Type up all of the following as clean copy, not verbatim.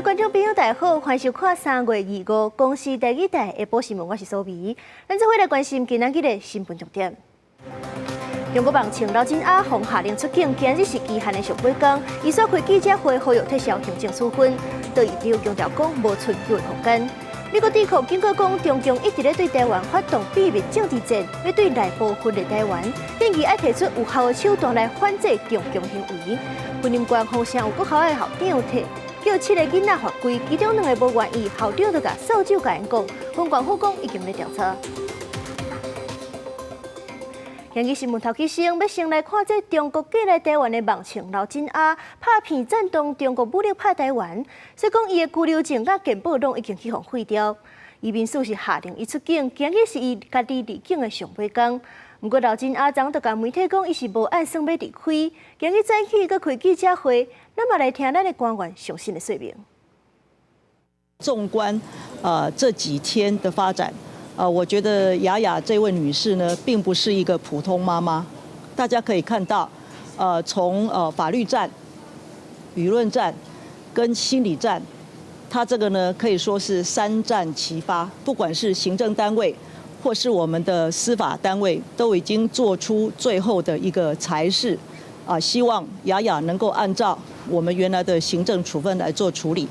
位觀眾朋友，大家好，歡迎收看3月25公視第二台下晡新聞，我是蘇眉。咱做伙來關心今仔日的新聞重點。中國網稱劉振亞予下令出境，今日是期限的上尾工，伊煞開記者會呼籲撤銷行政處分，杜院長強調講無尋求的空間。美國智庫警告講，中共一直咧對台灣發動秘密政治戰，欲對內部分裂台灣，建議愛提出有效的手段來反制中共行為。雲林縣鳳山有國校的校長提叫七个囡仔罰跪，其中兩个無願意，校長就共掃帚共𪜶講，縣政府講已經咧調查。今日新聞頭起先，欲先來看這中國寄來台灣的網稱劉振亞拍片贊同中國武力拍台灣，說講伊的居留證佮健保攏已經去予廢掉。移民署是下令伊出境，今日是伊家己離境的上尾工。毋過劉振亞昨就共媒體講，伊是無按算欲離開。今日早起閣開記者會，咱嘛來聽咱的官員上新的說明。縱觀這幾天的發展。我覺得雅雅這位女士呢，並不是一個普通媽媽。大家可以看到，從法律戰、輿論戰跟心理戰，她這個呢可以說是三戰齊發。不管是行政單位或是我們的司法單位，都已經做出最後的一個裁示，啊，希望雅雅能夠按照我們原來的行政處分來做處理。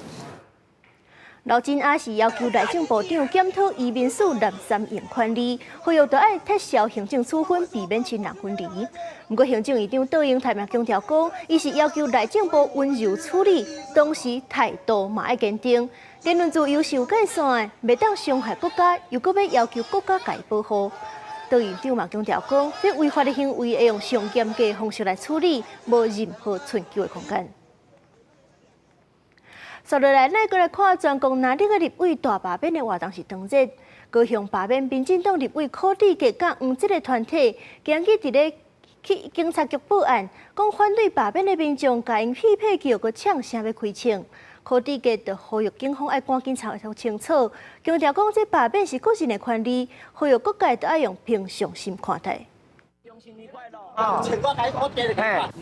劉振亞是要求內政部長檢討移民署濫濫用權力，呼籲著愛撤銷行政處分，避免親人分離。毋過行政院長杜英太嘛強調講，伊是要求內政部溫柔處理，同時態度嘛愛堅定。言論自由是有界線的，袂當傷害國家，又閣欲要求國家共伊保護。杜院長嘛強調講，這違法的行為會用上嚴格的方式來處理，無任何尋求的空間。接落來，咱閣來看全國藍綠的立委大罷免的活動是當日，高雄罷免民進黨立委柯志杰佮黃捷的團體，今日佇咧去警察局報案，講反對罷免的民眾共𪜶屁屁叫，閣嗆聲欲開槍。柯志杰就呼籲警方愛趕緊查清楚，強調講這罷免是個人的權利，呼籲各界都愛用平常心看待。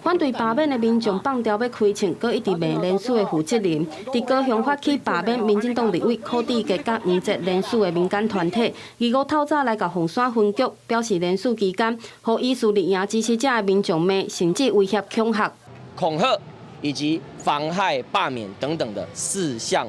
反對罷免的民眾放牢欲開槍，閣一直罵連署的負責人。佇高雄發起罷免民進黨立委柯志杰佮黃捷連署的民間團體，二五透早來到鳳山分局，表示連署期間，予疑似綠營支持者的民眾罵，甚至威脅恐嚇、恐嚇以及妨害罷免等等的四項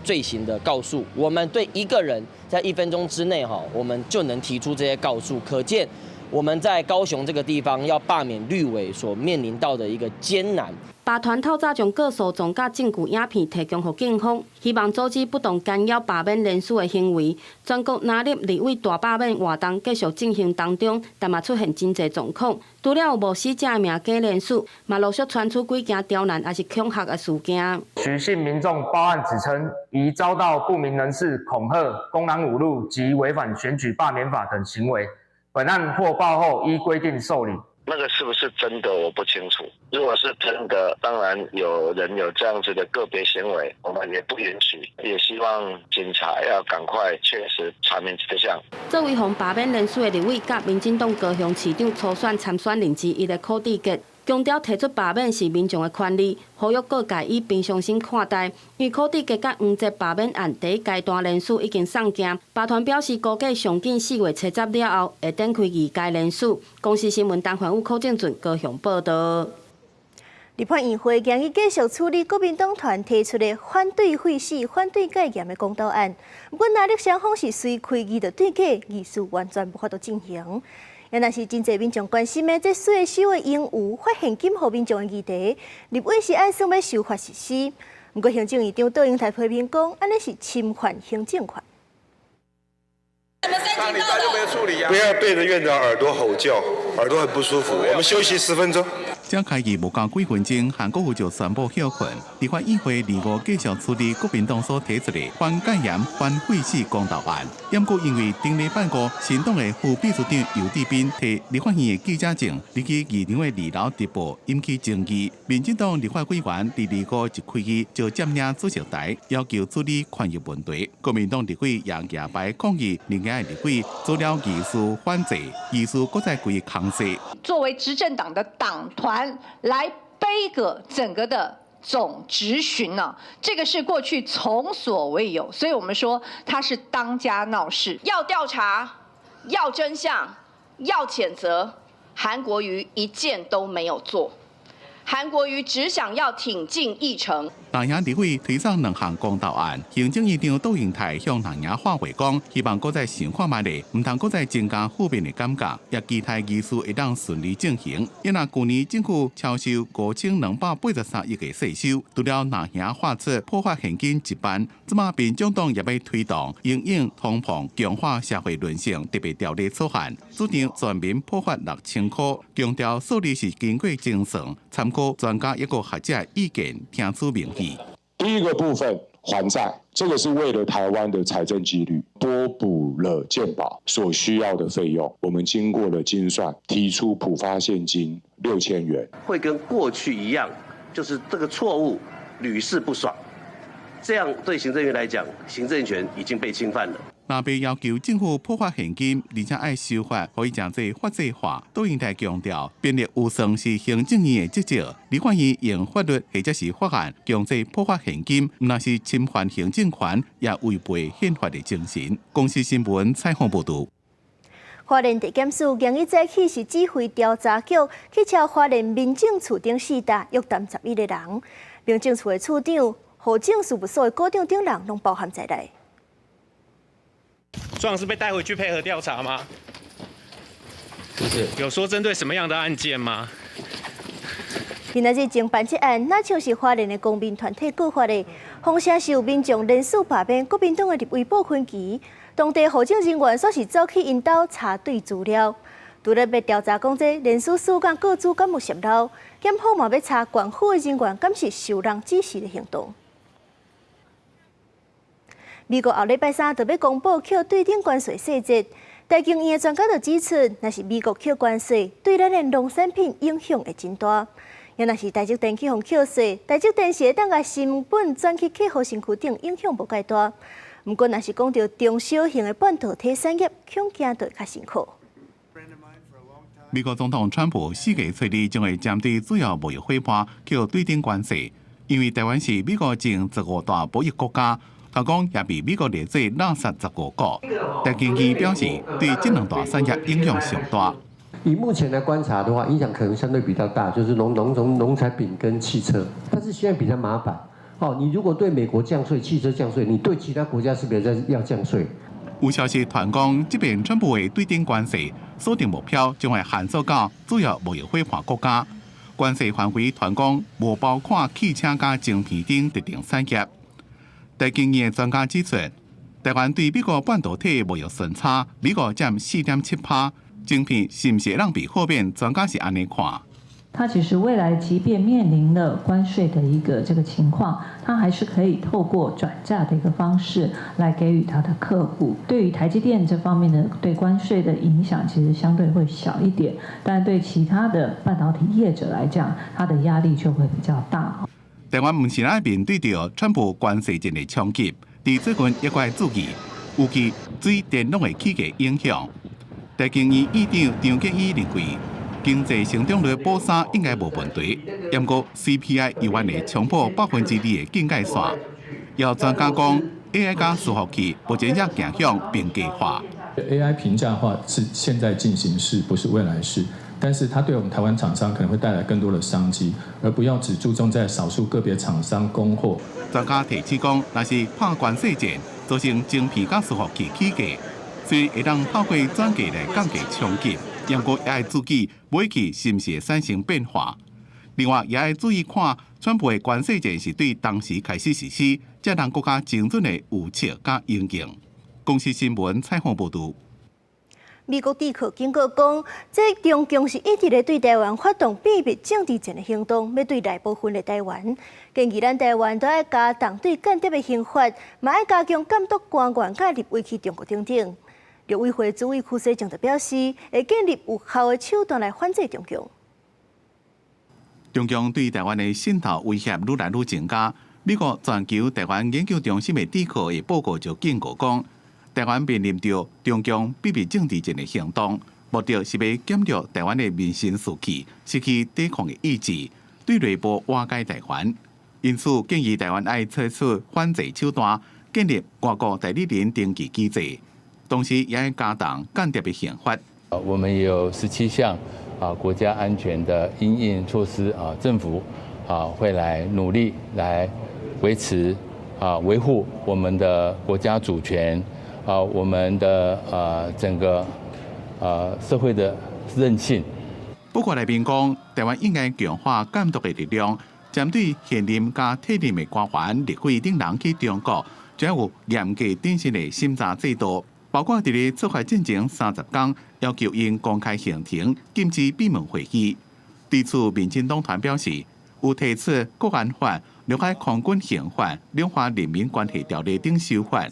罪行的告訴。我們對一個人在1分鐘之內哈，我們就能提出這些告訴，可見我們在高雄這個地方要罷免綠委所面臨到的一個艱難。罷團透早將告訴狀佮證據影片提供予警方，希望阻止不當干擾罷免連署的行為。全國藍綠立委大罷免活動繼續進行當中，但嘛出現真濟狀況。除了有冒死者的名假連署，嘛陸續傳出幾件刁難抑是恐嚇的事件。許姓民眾報案指稱，疑遭到不明人士恐嚇、公然侮辱及違反選舉罷免法等行為。本案獲報後，依規定受理。那個是不是真的，我不清楚。如果是真的，當然有人有這樣子的個別行為，我們也不允許。也希望警察要趕快確實查明真相。作為予罷免連署的立委，佮民進黨高雄市長初選參選人之一的柯志杰，強調提出罷免是民眾的權利，呼籲各界以平常心看待。因為柯志杰佮黃捷罷免案第一階段連署已經送件，罷團表示估計上緊4月70了後會展開二階連署。公視新聞陳環宇、柯正俊高雄報道。立法院會今日繼續處理國民黨團提出的反對廢死、反對戒嚴的公投案。毋過，藍綠雙方是隨開議就對決，議事完全無法度進行。也若是真濟民眾關心的，這稅收的盈餘發現金予民眾的議題，立委是按算欲修法實施。毋過行政院長杜英台批評講，按呢是侵犯行政權。不要對着院長耳朵吼叫，耳朵很不舒服。我們休息10分鐘。才開議無夠幾分鐘，韓國瑜就宣布歇困。立法院會二五繼續處理國民黨所提出的反戒嚴、反廢死公投案。毋過因為頂禮拜五，新黨的副秘書長游志斌提立法院的記者證，入去議場的二樓直播，引起爭議。民進黨立法委員佇二五一開議就佔領主席台，要求處理權益問題。國民黨立委也舉牌抗議，另外立委做了議事反制，議事閣再規空勢。作為執政黨的黨團來背個整個的總質詢呢，這個是過去從所未有，所以我們說他是當家鬧事。要調查，要真相，要譴責，韓國瑜一件都沒有做。韓國瑜只想要挺進議程。藍營立委推上兩項公投案，行政院長杜英泰向藍營喊話講，希望閣再想看覓咧，毋通閣再增加負面的感覺，也期待議事會當順利進行。因為舊年政府超收5283億的稅收，除了藍營發出普發現金1萬，這馬民眾黨也欲推動因應通膨強化社會韌性特別條例草案，主張全民普發6000箍，強調數字是經過精算，參考專家抑閣學者意見，聽取民意。第一個部分還債，這個是為了台灣的財政紀律，撥補了健保所需要的費用。我們經過了精算，提出普發現金6000元。會跟過去一樣，就是這個錯誤屢試不爽。這樣對行政院來講，行政權已經被侵犯了。若欲要求政府普發現金，而且愛修法，予伊誠濟法制化。杜英泰強調，編列預算是行政院的職責，立法院用法律或者是法案強制普發現金，毋但是侵犯行政權，也違背憲法的精神。公視新聞採訪報導。花蓮地檢署今日早起是指揮調查局去抄花蓮民政處等四棟，約談11個人。民政處的處長、戶政事務所的股長等人攏包含在內。狀是被帶回去配合調查嗎？是不是？有說針對什麼樣的案件嗎？今仔日偵辦這案，若像是花蓮的公民團體告發的，風聲是有民眾連續罷免國民黨的立委傅崐萁，當地戶政人員煞是走去𪜶兜查對資料，除了欲調查講這連署書佮個資敢有洩漏，檢方嘛欲查縣府的人員敢是受人指示的行動。美國後禮拜三就欲公布課對等關稅細節，台經院的專家就指出，若是美國課關稅，對咱的農產品影響會真大。也若是台積電去予課稅，台積電是會當共成本轉去客戶身軀頂，影響無蓋大。毋過，若是講著中小型的半導體產業，恐驚就會較辛苦。美國總統川普4月初2將會針對主要貿易夥伴課對等關稅，因為台灣是美國前15大貿易國家。他講也被美國列做垃圾15國。台經院表示，對這兩大產業影響上大。以目前來觀察的話，影響可能相對比較大，就是農產品跟汽車。但是現在比較麻煩，哦，你如果對美國降稅，汽車降稅，你對其他國家是不是在要降稅？有消息傳講，這邊川普的對等關稅鎖定目標將會限縮到主要貿易夥伴國家，關稅範圍傳講無包括汽車佮晶片等特定產業。台經院專家指出，台灣對美國半導體貿易順差，美國佔4.7%，晶片是毋是會當被豁免？專家是按呢看。它其實未來即便面臨了關稅的一個這個情況，它還是可以透過轉嫁的一個方式來給予它的客戶。對於台積電這方面的對關稅的影響，其實相對會小一點，但對其他的半導體業者來講，它的壓力就會比較大。台灣毋是愛面對著川普關稅戰的衝擊，佇最近也愛注意，尤其對電腦的起價影響。台經院院長張建義認為，經濟成長率保三應該無問題，毋過 CPI 猶原會衝破2%的警戒線。有專家講，AI 佮伺服器目前也走向平價化。 AI 平價化是現在進行式，不是未來式。但是它對我們台灣廠商可能會帶來更多的商機，而不要只注重在少數個別廠商供貨。專家提醒講，若是拍關稅戰，造成晶片佮伺服器起價，雖然會當透過轉嫁來降低衝擊，不過也愛注意買氣是毋是會產生變化。另外，也愛注意看，川普的關稅戰是對當時開始實施，才能閣較精準的預測佮因應。公視新聞採訪報導。美國智庫警告講，這中共是一直咧對台灣發動秘密政治戰的行動，欲對內部分裂台灣。建議咱台灣都愛加重對間諜的刑罰，嘛愛加強監督官員佮立委去中國等等。陸委會主委邱西正就表示，會建立有效的手段來反制中共。中共對台灣的滲透威脅愈來愈增加。美國全球台灣研究中心的智庫的報告就警告講，台灣面臨著中共秘密政治戰的行動，目的是欲減弱台灣的民心士氣，失去抵抗的意志，對內部瓦解台灣。因此建議台灣愛採取反制手段，建立外國代理人登記機制，同時也愛加重間諜的刑罰。我們有17項啊國家安全的因應措施啊，政府啊會來努力來維持啊維護我們的國家主權啊，我們的整個社會的韌性。不過內面講，台灣應該強化監督的力量，針對現任佮退任的官員、立委等人去中國，將有嚴格謹慎的審查制度，包括佇咧出發進前30工，要求𪜶公開行程，禁止閉門會議。對此，民進黨團表示，有提出國安法、陸海空軍刑法、兩岸人民關係條例等修法，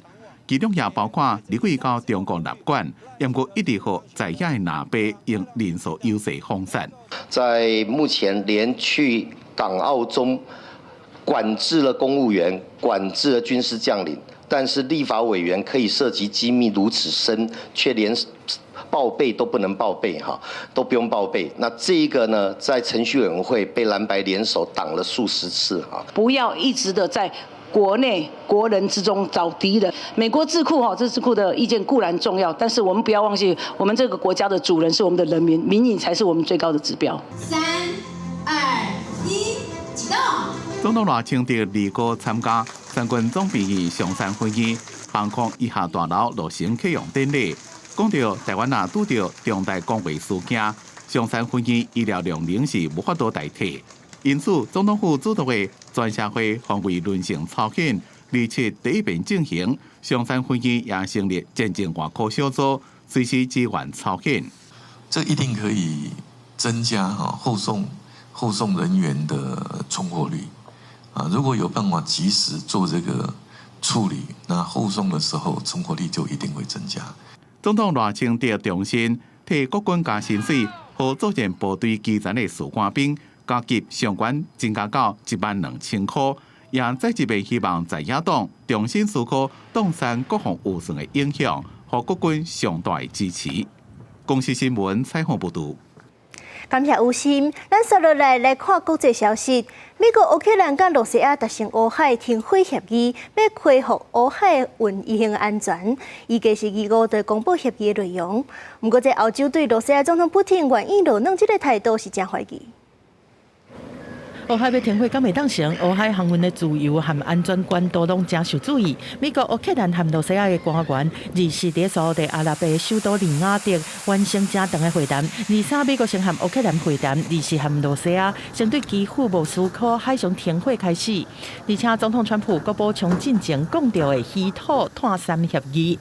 其中也包括立委到中國納管，毋過一直予在野的藍白用人數優勢封殺。在目前連去港澳中管制了公務員，管制了軍事將領，但是立法委員可以涉及機密如此深，卻連報備都不能報備哈，都不用報備。那這一個呢，在程序委員會被藍白聯手擋了數十次哈。不要一直的在國內國人之中找敵人。美國智庫哈，這智庫的意見固然重要，但是我們不要忘記，我們這個國家的主人是我們的人民，民意才是我們最高的指標。 3、2、1，啟動。總統賴清德二五參加三軍總病院松山分院航空醫學大樓落成啟用典禮，講到台灣若拄著重大公衛事件，松山分院醫療量能是無法度代替。因此，總統府主導的全社會防衛輪成操演，27第一遍進行，松山分院也成立戰爭外科小組，隨時支援操演。這一定可以增加哈後送人員的存活率啊！如果有辦法及時做這個處理，那後送的時候存活率就一定會增加。總統賴清德重申，提國軍加薪水，予作戰部隊基層的士官兵加給上懸增加到1萬2千塊，也再一遍希望在野黨重新思考凍刪國防預算的影響，予國軍上大的支持。公視新聞採訪報導。感謝吳心，咱紲落來來看國際消息。美國烏克蘭佮羅西亞達成烏海停火協議，欲恢復烏海運輸安全。預計是25就公布協議的內容。毋過，這歐洲對羅西亞總統普丁願意落軟這個態度是誠懷疑。烏海欲停火敢會當成？烏海航運的自由和安全關都攏誠受注意。美國、烏克蘭和羅西亞的官員24佇沙烏地阿拉伯首都利雅得完成誠長的會談。23美國先和烏克蘭會談，24和羅西亞先對基輔莫斯科海上停火開始。而且總統川普閣補充進前講著的稀土碳三協議。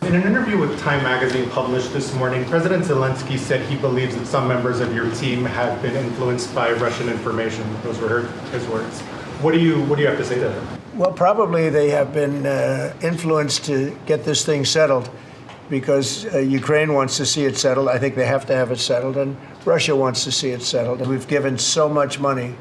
In an interview with Time Magazine published this morning, President Zelensky said he believes that some members of your team have been influenced by Russian information. Those were his words. What do you have to say to that? Well, probably they have been influenced to get this thing settled because Ukraine wants to see it settled. I think they have to have it settled, and Russia wants to see it settled. We've given so much money,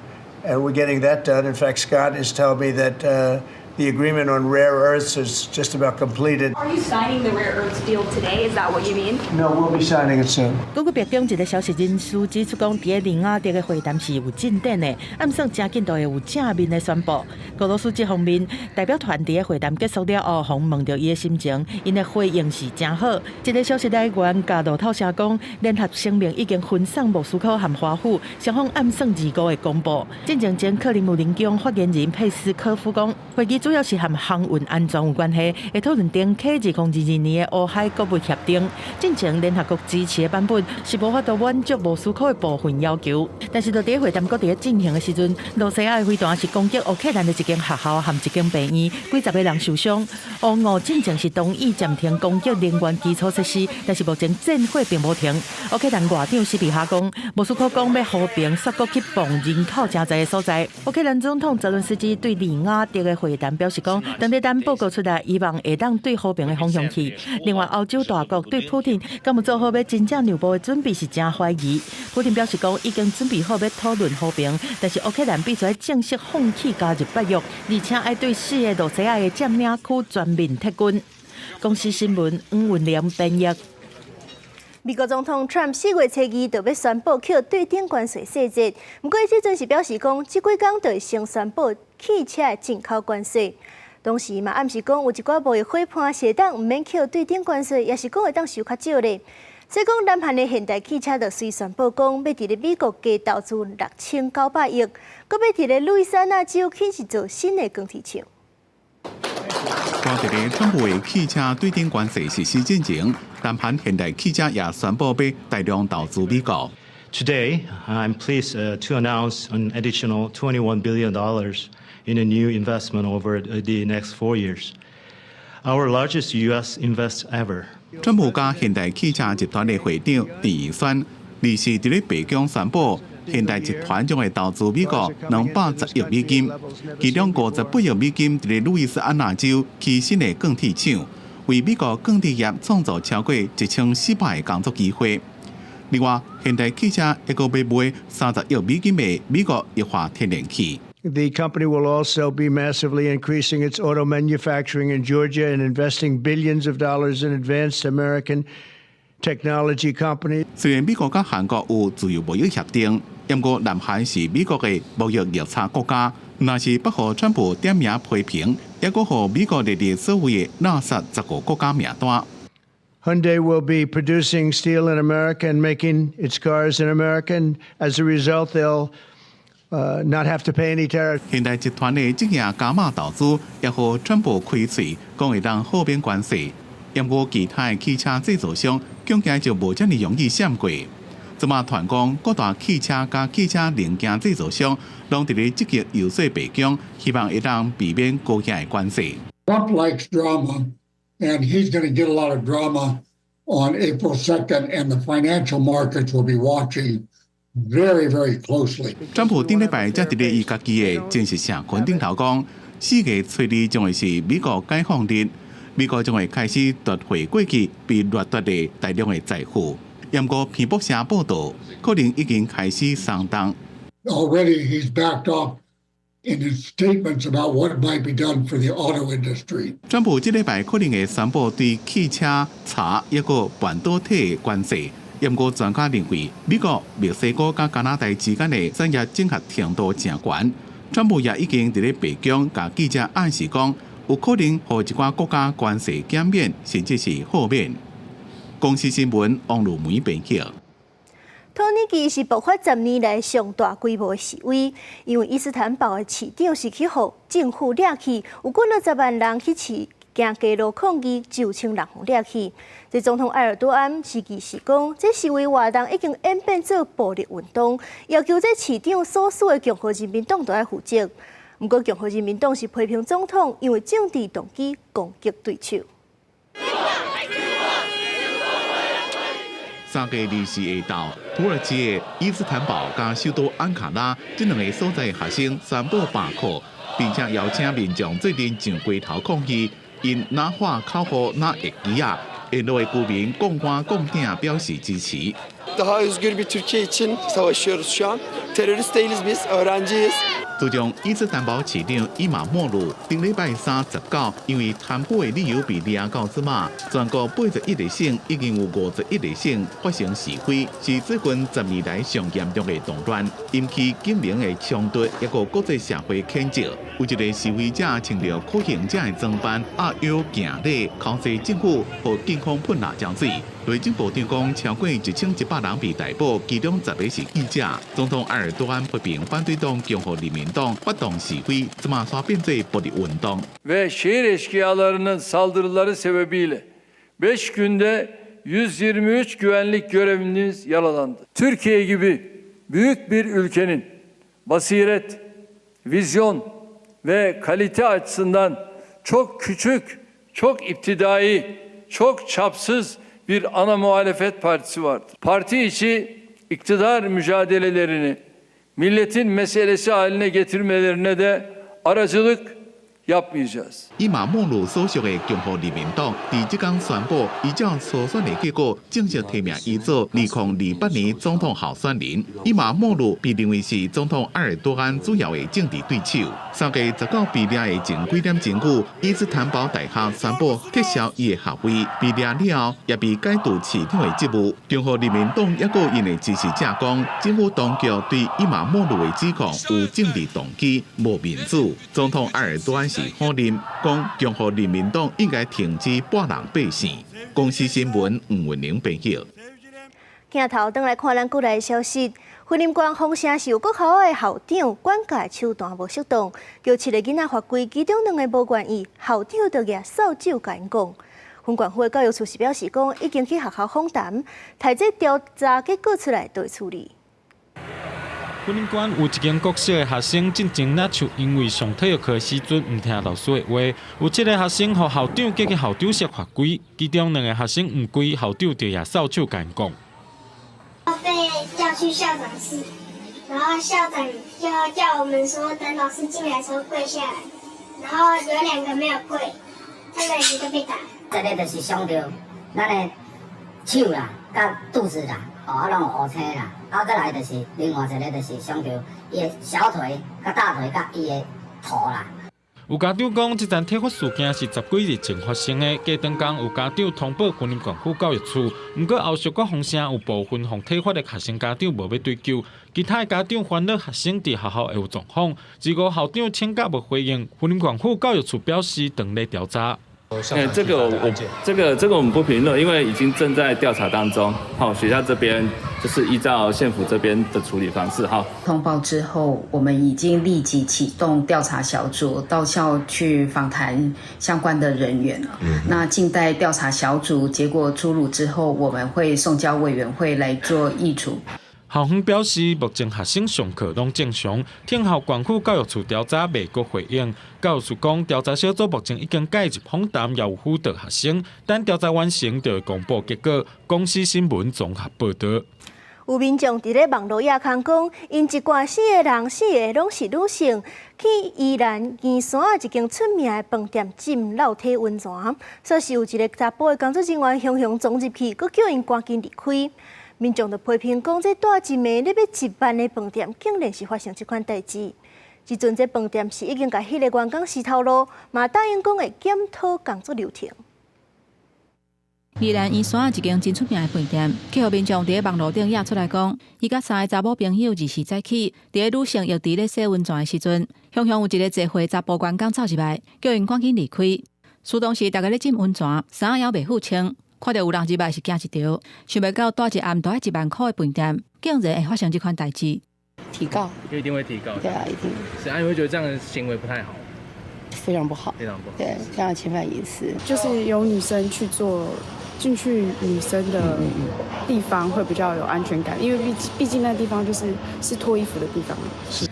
and we're getting that done. In fact, Scott is telling me that the agreement on rare earths is just about completed. Are you signing the rare earths deal today? Is that what you mean? No, we'll be signing it soon. 根據白宮一個消息人士指出，講佇利雅得的會談是有進展的，按算誠緊就會有正面的宣布。俄羅斯這方面代表團佇會談結束了後，予問著伊的心情，𪜶的回應是誠好。這個消息來源共路透社講，聯合聲明已經分送莫斯科和華府，雙方按算25會公布。進前前克里姆林宮發言人佩斯科夫講，會議主要是和航運安全有關係，會討論重啟2022年的烏海穀物協定。進前聯合國支持的版本是無法度滿足莫斯科的部分要求，但是就佇會談閣佇咧進行的時陣，羅西亞的飛彈是攻擊烏克蘭的一間學校和一間病院，幾十個人受傷。烏俄進前是同意暫停攻擊能源基礎設施，但是目前戰火並無停。烏克蘭外長斯比哈講，莫斯科講欲和平，煞閣去爆人口誠濟的所在。烏克蘭總統澤倫斯基對利雅得的會談表示講，當咧等報告出來，希望會當對和平的方向去。另外，歐洲大國對普丁敢有做好欲真正讓步的準備是誠懷疑。普丁表示講，已經準備好欲討論和平，但是烏克蘭必須正式放棄加入北約，而且愛對四个羅西亞的佔領區全面撤軍。公視新聞黃雲良編譯。美國總統川普4月初2就欲宣布扣對等關稅細節，毋過這陣是表示講，這幾工就會先宣布汽車進口關稅。同時嘛暗示講，有一寡貿易夥伴會當毋免扣對等關稅，抑是講會當收較少咧。所以講，南韓的現代汽車就隨宣布講，欲佇咧美國加投資6900億，閣欲佇咧路易斯安那州起一座新的鋼鐵廠。佇咧川普的汽車對等關稅實施進前，南韓現代汽車也宣布欲大量投資美國。 Today, I'm pleased to announce an additional $21 billion in a new investment over the next 4 years, our largest U.S. invest ever. 川普佮現代汽車集團的會長鄭義宣，二是佇咧白宮宣布，現代集團將會投資美國210億美金，其中58億美金佇咧路易斯安那州起新的鋼鐵廠，為美國鋼鐵業創造超過1400個工作機會。另外，現代汽車抑閣欲買30億美金的美國液化天然氣。 The company will also be massively increasing its auto manufacturing in Georgia and investing billions of dollars in advanced American technology companies. 雖然美國佮韓國有自由貿易協定，毋過南韓是美國的貿易逆差國家，若是欲予川普點名批評，抑閣予美國列入所謂的垃圾15國家名單。 Hyundai will be producing steel in America and making its cars in America, and as a result, they'll not have to pay any tariff. 現代集團的這件加碼投資，也予川普開喙，講會當豁免關稅。毋過其他的汽車製造商，恐驚就無遮爾容易閃過。這馬傳講各大汽車佮汽車零件製造商，攏佇咧積極遊說白宮，希望會當避免高額的關稅。 Trump likes drama, and he's going to get a lot of drama on April 2nd, and the financial markets will be watching very, very closely. 川普頂禮拜才佇咧伊家己的正式社群頂頭講，4月初2將會是美國解放日，美國將會開始奪回過去被掠奪的大量的財富。毋過彭博社報道，可能已經開始鬆動。 Already he's backed off in his statements about what might be done for the auto industry. 川普這禮拜可能會宣布對汽車、茶抑閣半導體的關稅。毋過專家認為，美國、墨西哥佮加拿大之間的產業整合程度誠懸。川普也已經佇咧白宮共記者暗示講，有可能予一寡國家關稅減免，甚至是豁免。公視新聞王路梅編輯。土耳其是爆發10年來上大規模的示威，因為伊斯坦堡的市長是去予政府掠去，有幾若十萬人去市行街路抗議，就千人予掠去。這總統埃爾多安是其實講，這示威活動已經演變做暴力運動，要求這市長所屬的共和人民黨都愛負責。毋過共和人民黨是批評總統因為政治動機攻擊對手。3月24下晝，土耳其的伊斯坦堡佮首都安卡拉這兩个所在學生宣布罷課，並且邀請民眾做陣上街頭抗議，𪜶若喊口號，若會旗仔，沿路的居民摃桿摃鼎表示支持。 Daha özgür bir Türkiye için savaşıyoruz şu an. Terörist değiliz biz, öğrenciyiz. 自從伊斯坦堡市長伊馬莫魯頂禮拜三19，因為貪腐的理由被掠到這馬，全國81個省已經有51個省發生示威，是最近10年來上嚴重的動亂，引起警民的衝突，抑閣國際社會譴責。有一个示威者穿著苦行者的裝扮，壓腰行禮，控訴政府予警方噴辣椒水。內政部長講，超過1100人被逮捕，其中10個是記者。總統埃爾多安批評反對黨共和人民黨發動示威，這馬煞變做暴力運動。 Ve şehir eşkıyalarının saldırıları sebebiyle 5 günde 123 güvenlik görevlimiz yaralandı. Türkiye gibi büyük bir ülkenin basiret, vizyon ve kalite açısından çok küçük, çok iptidai, çok çapsız bir ana muhalefet partisi vardır. Parti içi iktidar mücadelelerini milletin meselesi haline getirmelerine de aracılık Yapmayacağız. 伊馬莫魯所屬的共和人民黨佇這工宣布，依照初選的結果，正式提名伊做2028年總統候選人。伊馬莫魯被認為是總統埃爾多安主要的政治對手。三個19被掠的前幾點鐘久，伊斯坦堡大學宣布撤銷伊的學位，被掠了後也被解除市長的職務。共和人民黨抑閣𪜶的支持者講，政府當局對伊馬莫魯的指控有政治動機，無民主。總統埃爾多安是否認，講共和人民黨應該停止跋人背線。公視新聞吳文玲編譯。鏡頭轉來看咱國內的消息，雲林縣豐城市有國校的校長管教手段無適當，叫七個囡仔罰跪，其中兩个無願意，校長就舉掃帚共𪜶講。雲縣府的教育處是表示講，已經去學校訪談，待這調查結果出來就會處理。雲林縣有一間國小的學生，進前若像因為上體育課的時陣毋聽老師的話，有七個學生予校長叫去校長室罰跪，其中兩个學生毋跪，校長就舉掃帚共𪜶講。被叫去校長室，然後校長就叫我們說，等老師進來的時候跪下來，然後有兩個沒有跪，他們兩個就被打。這个就是傷著咱的手啦，佮肚子啦，哦，啊，攏有烏青啦，啊，再來就是另外一个就是傷著伊的小腿、佮大腿、佮伊的頭啦。有家長講，這樁體罰事件是十幾日前發生的，過當工有家長通報雲林縣府教育處，毋過後續閣風聲有部分予體罰的學生家長無欲追究，其他的家長煩惱學生佇學校會有狀況，結果校長請假無回應，雲林縣府教育處表示正咧調查。欸，這個我這個我們不評論，因為已經正在調查當中。好，學校這邊就是依照縣府這邊的處理方式。哈，通報之後，我們已經立即啟動調查小組到校去訪談相關的人員。那靜待調查小組結果出爐之後，我們會送交委員會來做議處。校方表示，目前學生上課攏正常，聽候縣府教育處調查未閣回應。教育處講，調查小組目前已經介入訪談，也有輔導學生，等調查完成就會公布結果。公視新聞綜合報導。有民眾佇咧網路野空講，𪜶一掛四个人，四个攏是女性，去宜蘭宜山一間出名的飯店浸露體溫泉，煞是有一个查埔的工作人員雄雄衝入去，閣叫𪜶趕緊離開。民眾就批評講，這蹛一暝咧欲1萬的飯店，竟然是發生這款代誌。這陣這飯店是已經共彼个員工辭頭路，嘛答應講會檢討工作流程。宜蘭宜山一間真出名的飯店，去予民眾佇咧網路頂野出來講，伊佮三个查某朋友二時早起，佇咧女性浴池咧洗溫泉的時陣，雄雄有一个坐歲查埔員工走入來，叫𪜶趕緊離開。事當時逐家咧浸溫泉，衫猶未付清。看著有人入來是驚一跳，想袂到蹛一暗都愛1萬箍的飯店，竟然會發生這款代誌。提告，一定會提告。對啊，一定。是啊，你會覺得這樣的行為不太好？非常不好，非常不好。對，這樣侵犯隱私。就是有女生去做進去女生的地方會比較有安全感，因為畢竟那地方就是脫衣服的地方。是。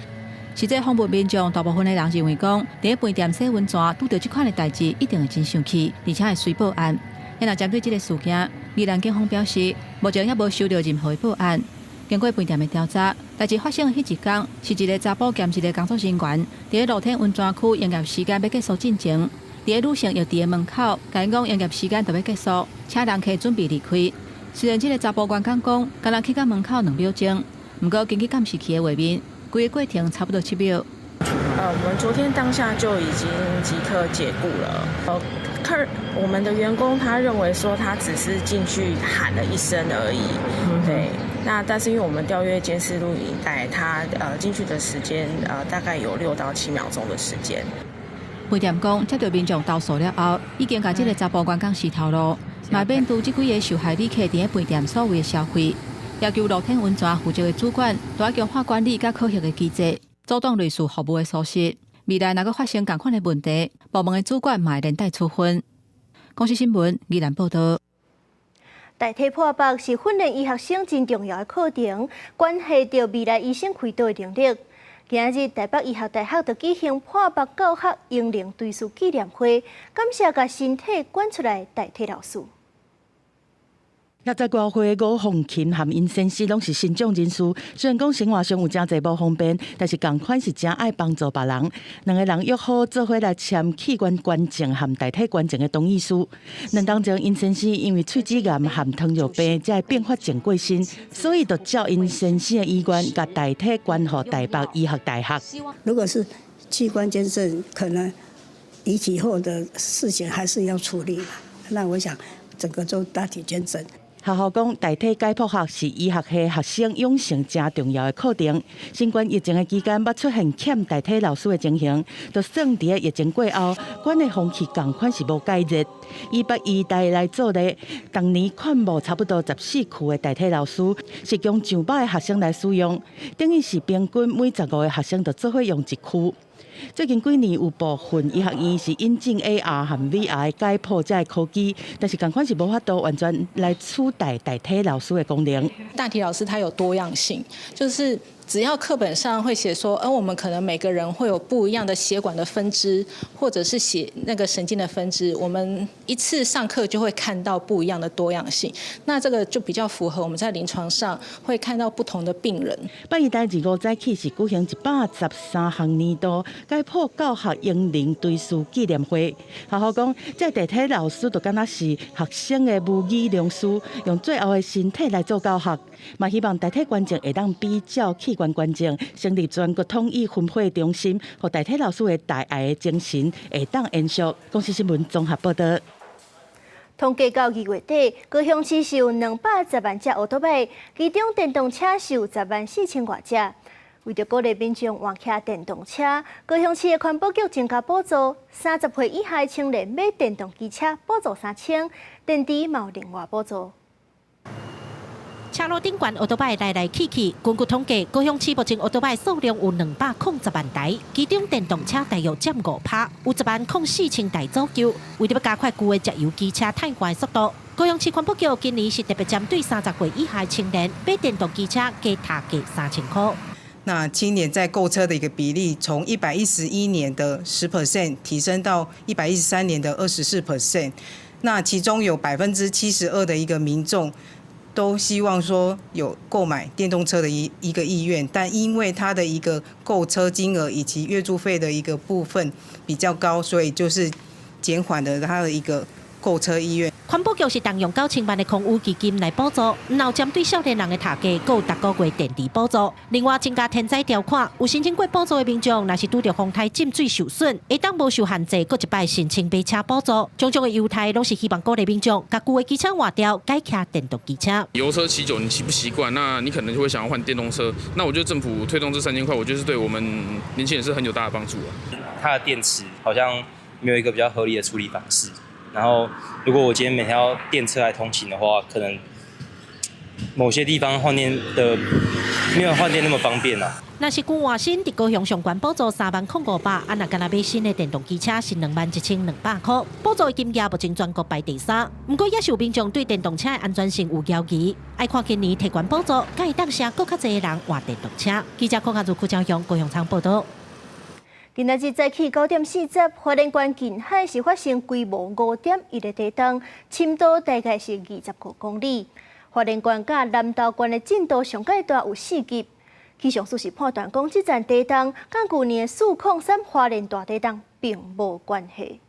實際訪問民眾，大部分的人認為講，佇咧飯店洗溫泉拄著這款的代誌，一定會真生氣，而且會隨報案。若針對這个事件，宜蘭警方表示，目前猶無收到任何的報案。經過飯店的調查，代誌發生的彼一工，是一个查埔兼一个工作人員，佇咧露天溫泉區營業時間欲結束進前，佇咧女性浴池的門口，共𪜶講營業時間就欲結束，請人客準備離開。雖然這个查埔員工講，敢若去到門口2秒鐘，毋過根據監視器的畫面，規個過程差不多7秒。我們昨天當下就已經即刻解僱了。客我們的員工他認為說他只是進去喊了一聲而已，對。那但是因為我們調閱監視錄影帶，他進去的時間大概有6到7秒鐘的時間。飯店講，接到民眾投訴了後，已經共這个查埔員工辭頭路，嘛免除這幾个受害旅客佇咧飯店所有的消費，要求露天溫泉負責的主管，都愛強化管理佮考核的機制，阻擋類似服務的疏失。未來若閣發生仝款的問題，部門的主管嘛會連帶處分。公視新聞，宜蘭報導。大體破腹是訓練醫學生真重要的課程，關係著未來醫生開刀的能力。今日台北醫學大學就舉行破腹教學英靈追思紀念會，感謝共身體捐出來代替老師。60外歲吳鳳琴和𪜶先生攏是身障人士，雖然講生活上有誠濟無方便，但是仝款是誠愛幫助別人。兩個人約好做伙來簽器官捐贈和大體捐贈的同意書。2冬前，𪜶先生因為喙齒癌和糖尿病這個併發症過身，所以就照𪜶先生的意願，共大體捐予台北醫學大學。如果是器官捐贈，可能遺體後的事情還是要處理。那我想，整個做大體捐贈。學校講，大體解剖學是醫學系學生養成誠重要的課程。新冠疫情的期間，捌出現欠大體老師的情形，就算佇咧疫情過後，捐的風氣仝款是無改熱。以北醫大來做例，當年勸募差不多14區的大體老師，是供上百个學生來使用，等於是平均每15個學生就做伙用一區。最近幾年有部分醫學院是引進 AR 和 VR 解剖這个科技，但是仝款是無法度完全來取代大體老師的功能。大體老師他有多樣性，就是只要課本上會寫說，我們可能每個人會有不一樣的血管的分支，或者是血那個神經的分支，我們一次上課就會看到不一樣的多樣性。那這個就比較符合我們在臨床上會看到不同的病人。北醫大25早起是舉行113項年度解剖教學英靈追思紀念會。學校講，這個大體老師就敢若是學生的無語良師，用最後的身體來做教學，嘛希望大體捐贈會當比照器官捐贈，成立全國統一分配中心，予大體老師的大愛的精神會當延續。公視新聞綜合報導。統計到2月底，高雄市是有210萬隻歐多擺，其中電動車是有10萬4千外隻。為著鼓勵民眾換騎電動車，高雄市的環保局增加補助，30歲以下青年買電動機車補助3000，電池嘛有另外補助。車路頂懸歐多擺來來去去，根據統計，高雄市目前歐多擺數量有210萬台，其中電動車大約佔5趴，有10萬04千台左右。為著欲加快舊的石油機車汰換的速度，高雄市環保局今年是特別針對30歲以下的青年買電動機車加提價3000箍。那青年在購車的一個比例，從111年的10% 提升到113年的24%。那其中有72%的一個民眾都希望說有購買電動車的一個意願，但因為他的一個購車金額以及月租費的一個部分比較高，所以就是減緩了他的一個購車意願。環保局是動用9000萬的空污基金來補助，然後針對少年人的讀價，閣有逐個月電池補助。另外增加天災條款，有申請過補助的民眾，若是拄著風颱浸水受損，會當無受限制，閣一擺申請買車補助。種種的優待攏是希望鼓勵民眾，共舊的機車換掉，改騎電動機車。油車騎久你騎不習慣，那你可能就會想要換電動車。那我覺得政府推動這3000塊，我覺得是對我們年輕人是很有大的幫助啊。它的電池好像沒有一個比較合理的處理方式。然後，如果我今天每天要電車來通勤的話，可能某些地方換電的沒有換電那麼方便啦。若是舊換新，佇高雄上懸補助30,500，啊，若干焦買新的電動機車是21,200箍，補助的金額目前全國排第三。毋過也是有民眾對電動車的安全性有猶疑，愛看今年提懸補助，敢會當吸閣較濟人換電動車。記者柯亞如、柯昭雄、高雄倉報導。今仔日早起9點40，花蓮縣近海是發生規模5.1的地動，深度大概是25公里。花蓮縣佮南投縣的震度上蓋大有4級。氣象署是判斷講，這陣地動佮舊年403花蓮大地動並無關係。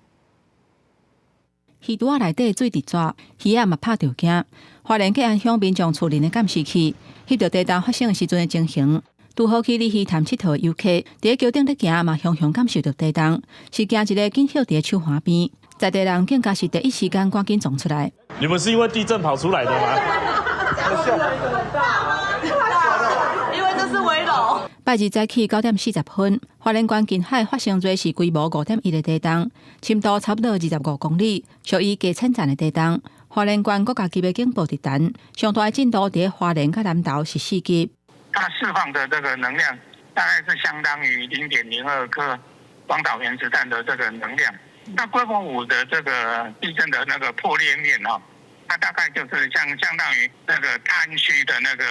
魚櫥仔內底水直逝，魚仔嘛拍著驚。花蓮吉安鄉民眾厝內的監視器，翕著地動發生的時陣的情形。拄好去鯉魚潭𨑨迌的遊客，佇咧橋頂咧行嘛，雄雄感受著地動，是驚一个緊歇佇咧樹岸邊，在地人更加是第一時間趕緊衝出來。你們是因為地震跑出來的嗎？因為這是危樓。拜二早起9點40分，花蓮縣近海發生芮氏規模5.1的地動，深度差不多25公里，屬於低淺層的地動。花蓮縣國家級的警報佇彈，上大的震度佇花蓮佮南投是4級。它釋放的這個能量大概是相當於0.02顆廣島原子彈的這個能量。那規模5的這個地震的那個破裂面哦，它大概就是相當於那個攤虛的那個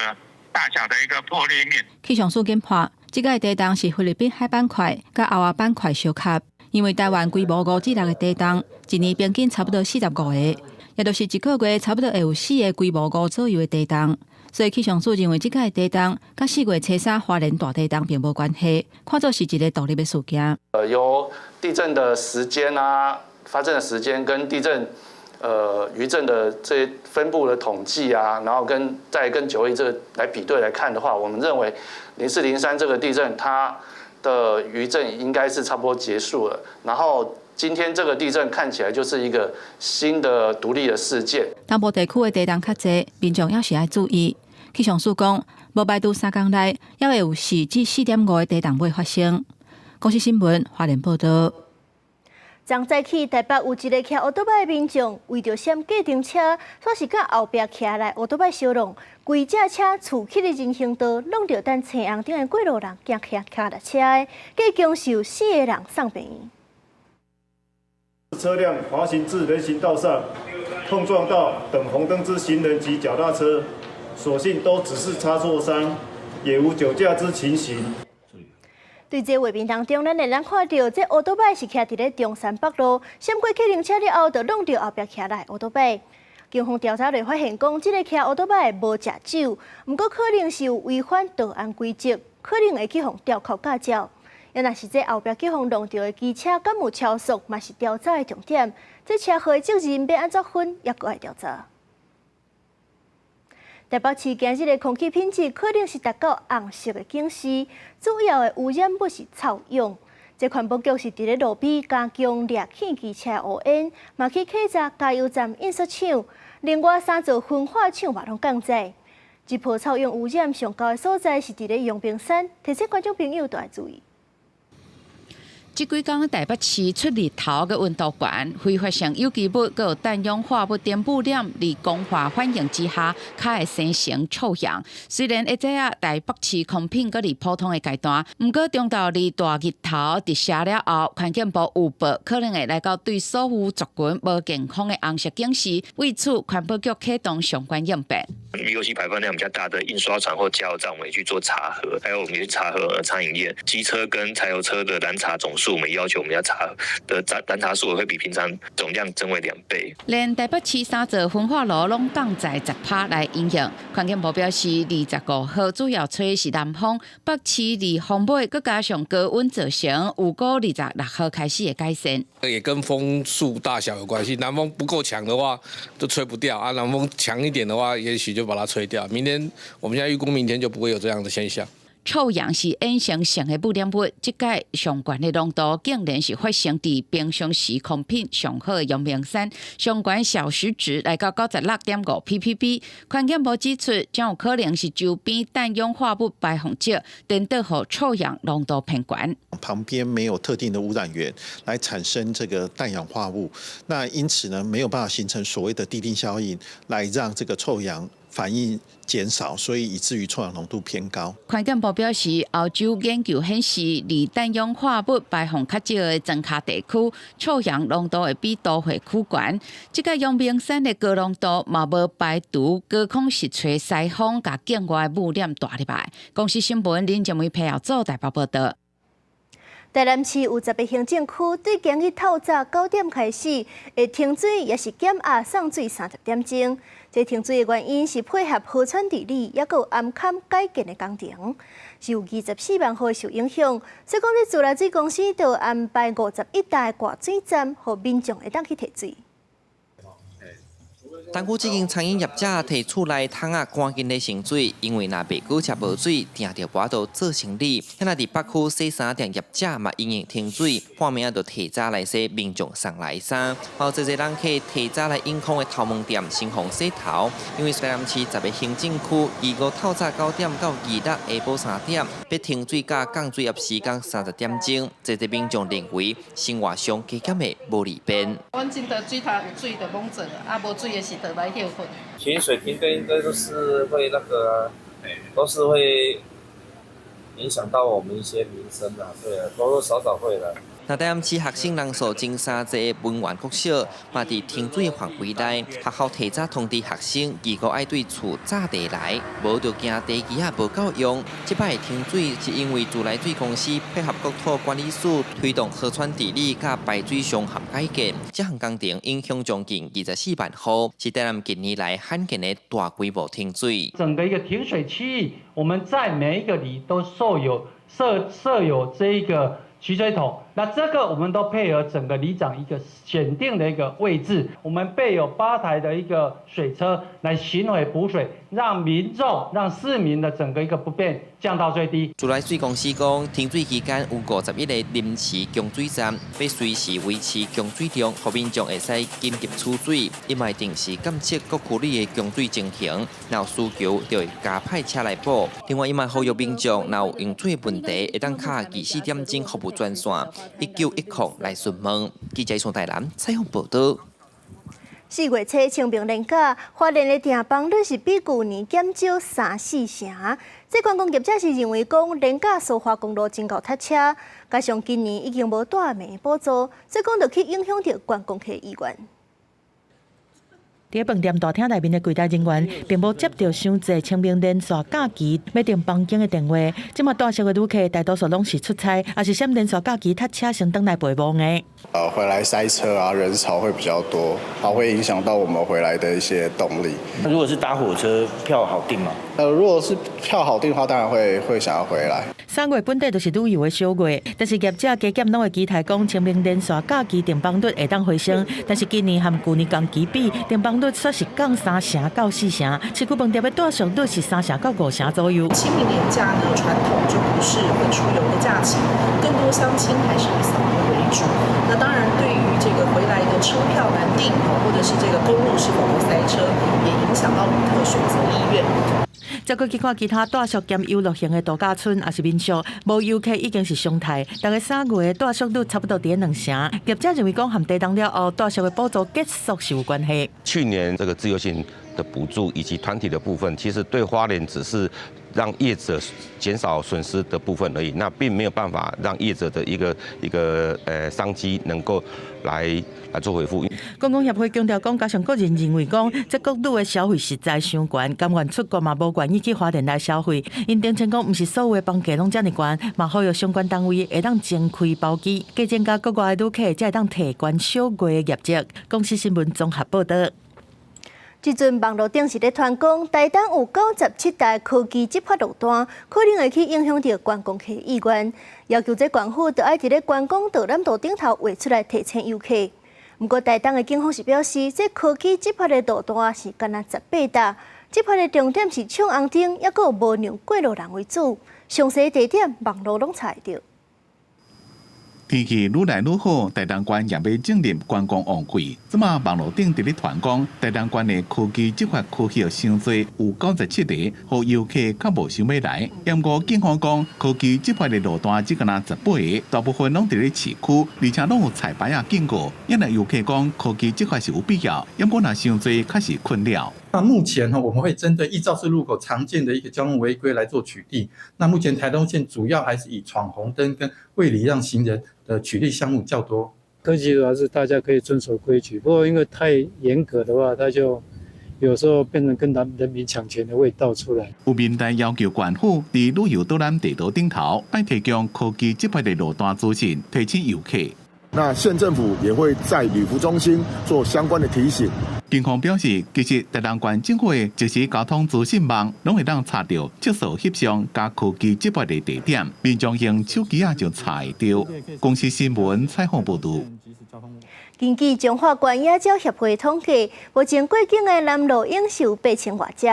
大小的一個破裂面。氣象署研判，這個地動是菲律賓海板塊佮歐亞板塊相合，因為台灣規模5至6個地動，一年平均差不多45個。也就是一個月差不多會有四个規模五左右的地動。所以氣象署認為，這擺地動佮4月初3花蓮大地動並無關係，看做是一个獨立的事件。由地震的時間啊，發生的時間跟地震，餘震的這些分布的統計啊，然後跟再跟9·11這個來比對來看的話，我們認為0403這個地震它的餘震應該是差不多結束了。然後今天這個地震看起來就是一個新的獨立的事件。東部地區的地動較濟，民眾猶是愛注意。氣象署講，無排除3工內猶會有4至4.5的地動會發生。公視新聞花蓮報導。昨早起台北有一个騎歐多擺的民眾，為著閃計程車，煞是佮後壁騎來歐多擺相挵，規隻車跙去咧人行道，挵著等青紅燈的過路人驚騎跤踏車的，計共是有四个人送病院。車輛滑行至人行道上，碰撞到等紅燈之行人及腳踏車，所幸都只是擦挫傷，也無酒駕之情形。對這畫面當中，咱會當看著這歐多擺是徛佇咧中山北路，閃過計程車了後，就挵著後壁騎來歐多擺。警方調查就發現講，這个騎歐多擺無食酒，毋過可能是有違反道安規則，可能會去予吊扣駕照。啊若是這後壁去予挵著的機車敢有超速，嘛是調查的重點。這車禍的責任欲按怎分，猶閣愛調查。台北市今日的空氣品質可能是達到紅色的警示，主要的污染物是臭氧。這環保局是佇咧路邊加強掠氣機車烏煙，嘛去檢查加油站印刷廠，另外三座焚化廠嘛攏降載。這波臭氧污染上高的所在是佇咧陽明山，提醒觀眾朋友都愛注意。這幾工台北市出日頭閣溫度懸，揮發性有機物閣有氮氧化物等污染，佇光化反應之下，較會生成臭氧。雖然現在啊台北市空品閣佇普通的階段，毋過中晝佇大日頭直射了後，環境部有報可能會來到對所有族群無健康的紅色警示，為此環保局啟動相關應變。 VOC 排放量比較大的印刷廠或加油站，我們也去做查核，還有我們去查核餐飲業、機車跟柴油車的攔查總數，我們要求我們要查的攔查數會比平常總量增為2倍。連台北市三座焚化爐攏降載10%來營運。環境部表示，25號主要吹的是南風，北市佇風尾，閣加上高溫造成，預估26號開始會改善。也跟風速大小有關係，南風不夠強的話，就吹不掉啊；南風強一點的話，也許就把它吹掉。明天我們現在預估明天就不會有這樣的現象。臭氧是衍生性的污染物，這擺上懸的濃度竟然是發生佇平常時空品上好的陽明山，上懸小時值來到96.5 ppb。環境部指出，將有可能是周邊氮氧化物排放少，顛倒予臭氧濃度偏懸。旁邊沒有特定的污染源來產生這個氮氧化物，那因此呢，沒有辦法形成所謂的滴定效應，來讓這個臭氧反應減少，所以以至於臭氧濃度偏高。環境部表示，歐洲研究顯示，佇氮氧化物排放較少的莊跤地區，臭氧濃度會比都會區懸。這個陽明山的高濃度嘛無排除高空是吹西風，共境外污染帶入來。公視新聞林靜梅配合做台北報導。台南市有10个行政區，對今日透早9點開始會停水，抑是減壓送水30點鐘。這停水的原因是配合河川治理，抑閣有頷崁改建的工程，是有24萬戶受影響。所以講，這自來水公司就安排51台掛水站，予民眾會當去提水。東區這間餐飲業者提厝內桶仔趕緊咧盛水，因為若袂閣車無水，定著無法度做生理。遐若佇北區洗衫店業者嘛因應停水，半暝仔就提早來洗民眾送來的衫。有濟濟人客提早來永康的頭毛店先予洗頭，因為台南市10个行政區，25透早9點到26下晡3點，欲停水佮降水壓時間30點鐘，濟濟民眾認為生活上加減的無利便。阮真的水頭有水就罔做，啊無水的時就來歇睏。停水停電應該都是會那個，都是會影響到我們一些民生啊，對啊，多多少少會的。那台南市學生人數前三濟的文源國小，嘛佇停水範圍內，學校提早通知學生，二五愛對厝紮地來，無就驚地基仔無夠用。這擺停水是因為自來水公司配合國土管理署推動河川治理佮排水上涵改建，這項工程影響將近24萬戶，是台南近年來罕見的大規模停水。整個一個停水區域，我們在每一個里都設有這一個取水桶，那這個我們都配合整個里長一個選定的一個位置，我們備有8台的一個水車來巡迴補水，讓民眾、讓市民的整個一個不便降到最低。自來水公司講，停水期間有51個臨時供水站，欲隨時維持供水量，予民眾會使緊急取水。伊嘛會定時監測各區里的供水情形，若有需求就會加派車來補。另外，伊嘛呼籲民眾若有用水問題，會當敲24點鐘服務專線1910來詢問。記者宋台南採訪報導。 4月初清明連假，花蓮的訂房率是比舊年減少三四成。這觀光業者是認為講，連假蘇花公路真𠢕塞車，加上今年已經無大暝補助，所以講就去影響著觀光客意願。佇飯店大廳內面的櫃檯人員，並無接著傷濟清明連續假期欲訂房間的電話。這馬大數的旅客大多數攏是出差，抑是嫌連續假期塞車先轉來陪墓的。回來塞車啊，人潮會比較多，它會影響到我們回來的一些動力。那如果是搭火車票好訂嗎？如果是票好訂的話，當然會想要回來。 3月本底就是旅遊的小月，但是業者加減攏會期待講清明連續假期訂房率會當回升，但是今年和舊年同期比，訂房率煞是降3成到4成，市區飯店的住宿率是3成到5成左右。清明連假呢，傳統就不是會出遊的假期，更多鄉親還是以掃墓為主。那當然，對於這個回來的車票難訂，或者是這個公路是否會塞車，也影響到旅客選擇意願。再閣去看其他住宿兼遊樂型的度假村，抑是民宿，無遊客已經是常態。逐个3月的住宿率差不多佇2成。業者認為講，和地動了後，住宿的補助結束是有關係。去年這個自由行的補助以及團體的部分，其實對花蓮只是讓業者減少損失的部分而已，那並沒有辦法讓業者的一個商機能夠來做回復。觀光協會強調講，加上個人認為講，這國旅的消費實在傷懸，甘願出國嘛，無願意去花蓮來消費。𪜶聲稱講，毋是所有的房價攏遮爾懸，嘛呼籲相關單位會當增開包機，加增加國外的旅客，才會當提懸小月的業績。公視新聞綜合報導。這陣網路頂是咧傳講，台東有97台科技執法路單，可能會去影響著觀光客意願，要求這縣府著愛佇咧觀光導覽圖頂頭畫出來提醒遊客。毋過台東的警方是表示，這科技執法的路單是干焦18搭，執法的重點是闖紅燈，抑閣有無讓過路人為主，詳細地點網路攏查會著。天氣愈來愈好，台東縣也欲進入觀光旺季。這馬網路頂佇咧傳講，台東縣的科技執法區域傷濟，有97個，予遊客較無想欲來。毋過警方講，科技執法的路單只干焦18個，大部分攏佇咧市區，而且攏有彩牌仔警告。因為遊客講，科技執法是有必要，毋過若傷濟，確實困擾。那目前呢，我們會針對易肇事路口常見的一個交通違規來做取締。那目前台東縣主要還是以闖紅燈跟未禮讓行人的取締項目較多。科技主要是大家可以遵守規矩，不過因為太嚴格的話，它就有時候變成跟人民搶錢的味道出來。有民代要求縣府佇旅遊導覽地圖頂頭，愛提供科技執法的路單資訊，提醒遊客。那縣政府也會在旅服中心做相關的提醒。警方表示，其實台東縣政府的即時交通資訊網，攏會當查著測速翕相佮科技執法的地點，民眾用手機仔就查會著。公視新聞採訪報導。根據彰化縣野鳥協會統計，目前過境的南鷺鶯是有8000外隻。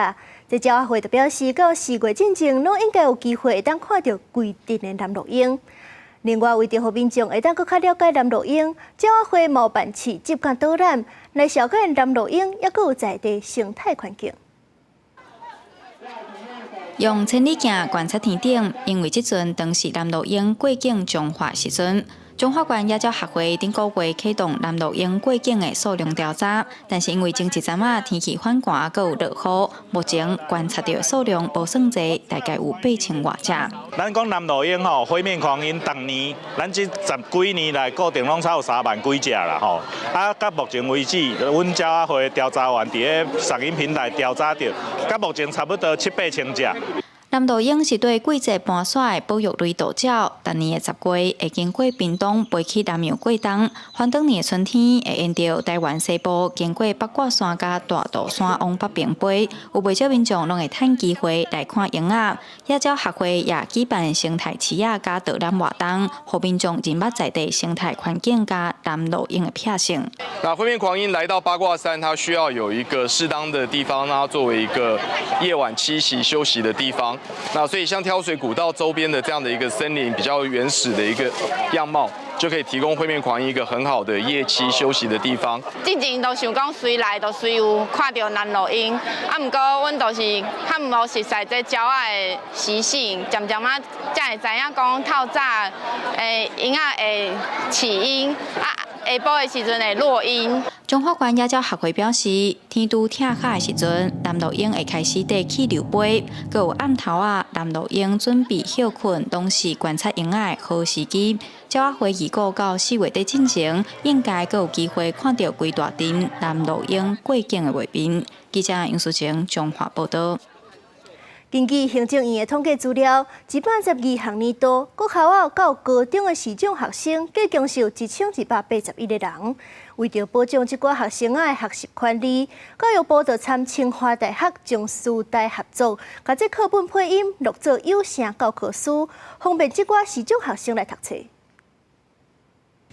這鳥仔會就表示，到4月進前，攏應該有機會會當看著規陣的南鷺鶯。另外，為著予民眾會當閣較了解南鷺鶯，鳥仔會嘛辦市集佮導覽來紹介南鷺鶯，抑閣有在地生態環境。用千里鏡觀察天頂，因為這陣當是南鷺鶯過境彰化時陣，彰化縣野鳥學會頂個月啟動南鷺鶯過境的數量調查，但是因為前一陣仔天氣反寒，閣有落雨，目前觀察著數量無算濟，大概有8000外隻。咱講南鷺鶯吼，灰面狂鷹，逐年咱這十幾年來固定攏差有3萬幾隻啦吼。啊，到目前為止，阮鳥仔會調查員佇咧賞鷹平台調查著，到目前差不多七八千隻。南鷺鶯是對季節搬徙的保育類渡鳥，逐年的10月會經過屏東飛去南洋過冬，返轉年的春天會沿著台灣西部經過八卦山佮大肚山往北邊飛。有袂少民眾攏會趁機會來看鶯仔。野鳥學會也舉辦生態市仔佮導覽活動，予民眾認捌在地生態環境佮南鷺鶯的習性。那灰面狂鷹來到八卦山，它需要有一個適當的地方，讓它作為一個夜晚棲息休息的地方。那所以像挑水古道周邊的這樣的一個森林，比較原始的一個樣貌，就可以提供灰面狂鷹一個很好的夜棲休息的地方。之前都想講隨來就隨有看著南鷺鶯，啊，毋過阮就是較無熟悉這鳥仔的習性，漸漸仔才會知影講透早鶯仔會起鶯，啊，下晡的時陣會落鶯。彰化縣野鳥學會表示，天拄拆跤的時陣，南鷺鶯會開始綴氣流飛，閣有暗頭仔，南鷺鶯準備歇睏，攏是觀察鶯仔的好時機。鳥仔會預估到4月底進前，應該閣有機會看著規大陣南鷺鶯過境的畫面。記者楊淑晴彰化報導。根據行政院的統計資料，112學年度國校到高中的視障學生，計共是有1281個人。為著保障這寡學生仔的學習權利，教育部就參清華大學、中師大合作，共這課本配音錄做有聲教科書，方便這寡視障學生來讀冊。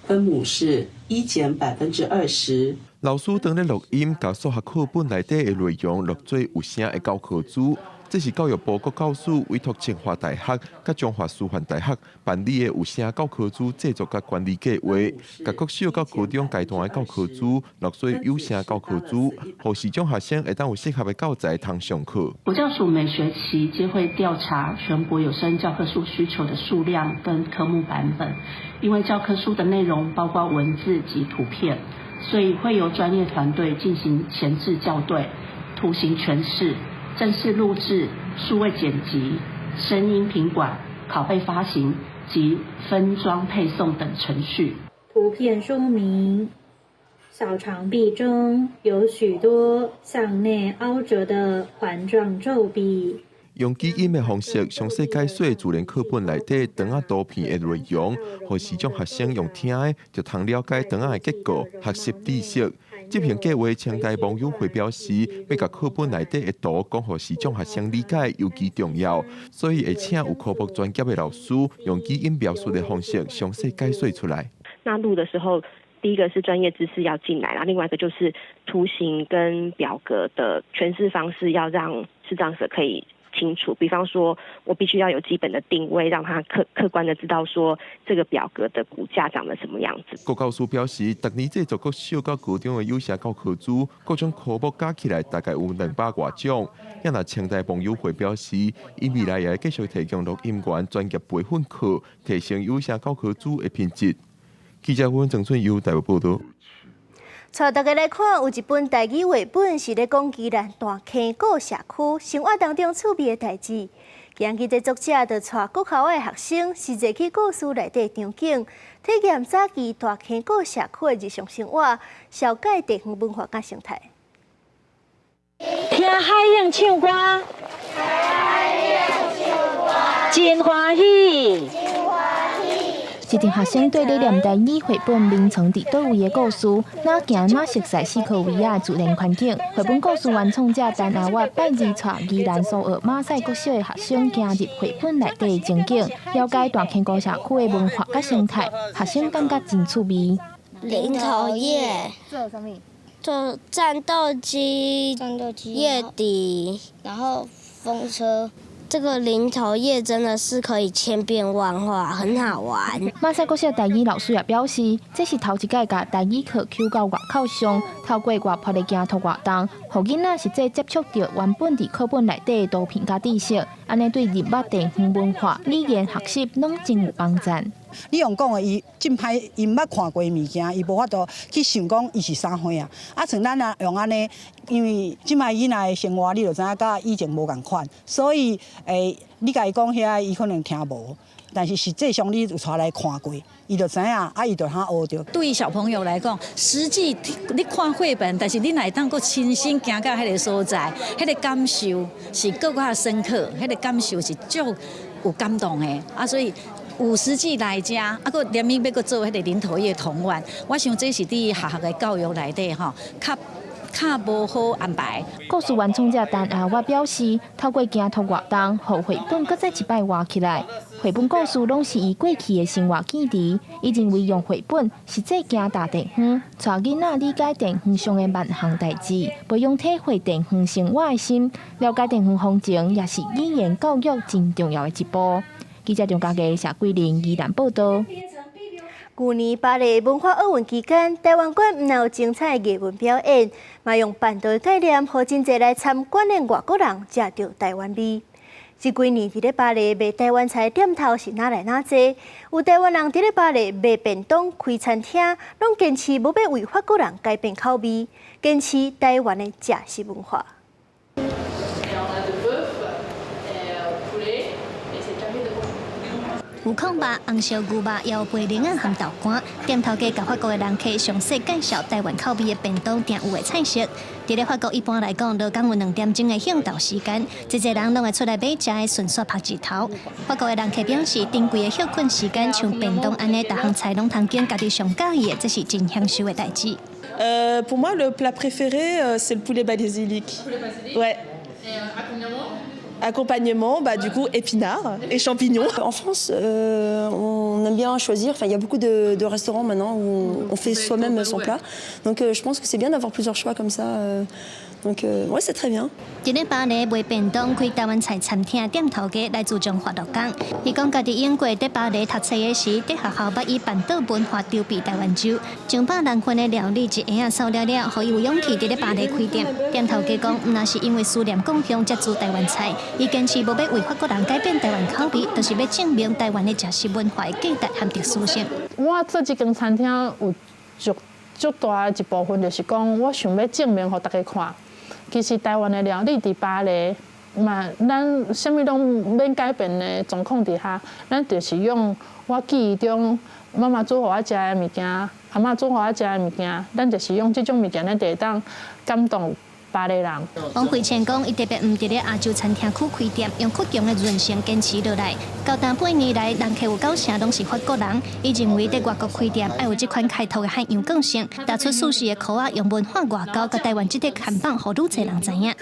分母是一減20%。老師當咧錄音，共數學課本內底的內容錄做有聲的教科書。這是教育部國教署委託清華大學佮中華師範大學辦理的有聲教科書製作佮管理計劃，共國小到高中階段的教科書錄做有聲教科書，予視障學生會當有適合的教材通上課。國教署每學期皆會調查全國有聲教科書需求的數量跟科目版本，因為教科書的內容包括文字及圖片，所以會由專業團隊進行前置校對、圖形詮釋、正式錄製、數位剪輯、聲音品管、拷貝發行及分裝配送等程序。圖片說明：小腸壁中有許多向內凹折的環狀皺壁。用語音的方式詳細解說自然課本內底腸仔圖片的內容，予視障學生用聽的就通了解腸仔的結構，學習知識。執行計劃清大網友會表示，欲共課本內底的圖講予視障學生理解尤其重要，所以會請有科目專業的老師用語音描述的方式詳細解說出來。那錄的時候，第一個是專業知識要進來，然後另外一個就是圖形跟表格的詮釋方式，要讓視障者可以清楚。比方說，我必須要有基本的定位，讓他客觀的知道說這個表格的骨架長得什麼樣子。國教署表示，逐年製作國小到高中的有聲教科書，各種科目加起來大概有200外種。也若清大網友會表示，𪜶未來也會繼續提供錄音員專業培訓課，提升有聲教科書的品質。記者阮鄭春友台北報導。帶大家來看，有一本台語繪本是咧講宜蘭大坑古社區生活當中趣味的代誌。今日這作者就帶國校的學生實際去故事內底場景，體驗早期大坑古社區的日常生活，紹介地方文化佮生態。聽海鶯唱歌，真歡喜。一陣學生綴咧念台語繪本《眠床佇佗位》的故事，哪行哪熟悉四箍圍仔的自然環境。繪本故事原創者陳阿月拜二帶宜蘭蘇澳馬賽國小的學生行入繪本內底的情景，了解大坑古社區的文化佮生態，學生感覺真趣味。零頭葉，做啥物？做戰鬥機、葉底，然後風車。這個零頭葉真的是可以千變萬化，很好玩。馬賽國小台語老師也表示，這是頭一擺共台語課抾到外口上，透過活潑的行頭活動，予囡仔實際接觸著原本佇課本內底的圖片佮知識，按呢對認捌地方文化、語言學習攏真有幫助。你用講的，伊真歹，伊毋捌看過物件，伊無法度去想講伊是啥貨啊。啊，像咱若用按呢，因為這擺囡仔的生活，你就知影佮以前無仝款，所以你共伊講遐，伊可能聽無。但是實際上你有帶來看過，伊就知影，啊，伊就通學著。對小朋友來講，實際你看繪本，但是你若會當閣親身行到彼个所在，彼个感受是閣較深刻，彼个感受是足有感動的啊，所以有實際來遮，啊，閣連伊欲閣做彼个林頭葉童玩，我想這是佇學校的教育內底吼，較較無好安排。故事原創者陳阿我表示，透過行託活動，予繪本閣再一擺活起來。繪本故事攏是伊過去的生活記憶，伊認為用繪本實際行大地方，帶囡仔理解地方上的萬項代誌，培養體會地方生活的心，了解地方風情，也是語言教育真重要的一步。記者張家傑、謝桂玲、宜蘭報道。舊年巴黎文化奧運期間，台灣館毋但有精彩的藝文表演，嘛用辦桌的概念，予真濟來參觀的外國人食著台灣味。這幾年佇咧巴黎賣台灣菜店頭是愈來愈濟，有台灣人佇咧巴黎賣便當、開餐廳，攏堅持無欲為法國人改變口味，堅持台灣的食食文化。有炕肉、紅燒牛肉，也有白靈仔含豆乾。店頭家共法國的人客詳細介紹台灣口味的便當定有的菜色。佇咧法國一般來講，逐工有2點鐘的歇晝時間，濟濟人攏會出來買食的，順紲曝一頭。法國的人客表示，珍貴的歇睏時間，像便當按呢，逐項菜攏通揀家己上佮意的，這是真享受的代誌。 Pour moi, le plat préféré, c'est le poulet basilic. Ouais. Accompagnement, bah, du coup, épinards et champignons. En France, on aime bien choisir. Enfin, il y a beaucoup de restaurants maintenant où on fait soi-même son plat. Donc, je pense que c'est bien d'avoir plusieurs choix comme ça. Donc, ouais, c'est très bien. 佇咧巴黎賣便當、開台灣菜餐廳店頭家來自彰化鹿港。伊講家佇英國佇巴黎讀冊的時，佇學校捌以辦桌文化籌備台灣周，上百人份的料理一下仔掃了了，予伊有勇氣佇咧巴黎開店。店頭家講，毋但是因為思念故鄉才煮台灣菜，伊堅持無欲為法國人改變台灣口味，就是欲證明台灣的食食文化的價值和特殊性。我做這間餐廳有足足大的一部分，就是講我想欲證明予大家看。其實台灣的料理佇巴黎嘛，咱啥物攏免改變的狀況底下，咱就是用我記憶中媽媽煮予我食的物件，阿嬤煮予我食的物件，咱就是用這種物件，咱就會當感動巴黎人。王惠倩講，伊特別毋佇咧亞洲餐廳區開店，用倔強的韌性堅持落來。到今八年來，人客有九成攏是法國人。伊認為佇外國開店，愛有這款開拓的海洋個性，踏出舒適的箍仔，用文化外交佮台灣這個看板，予愈濟人知影。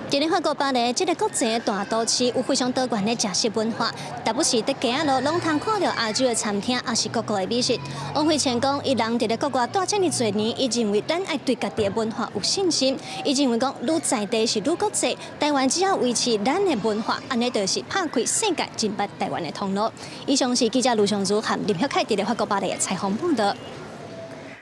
佇咧法國巴黎這个國際的大都市，有非常多元的食食文化，但不時佇街仔路攏通看著亞洲的餐廳，抑是各國的美食。王惠倩講，伊人佇咧國外蹛遮爾濟年，伊認為咱愛對家己的文化有信心。伊認為講，愈在地是愈國際，台灣只要維持咱的文化，按呢就是拍開世界進入台灣的通路。以上是記者盧尚如和林曉凱佇咧法國巴黎的採訪報導。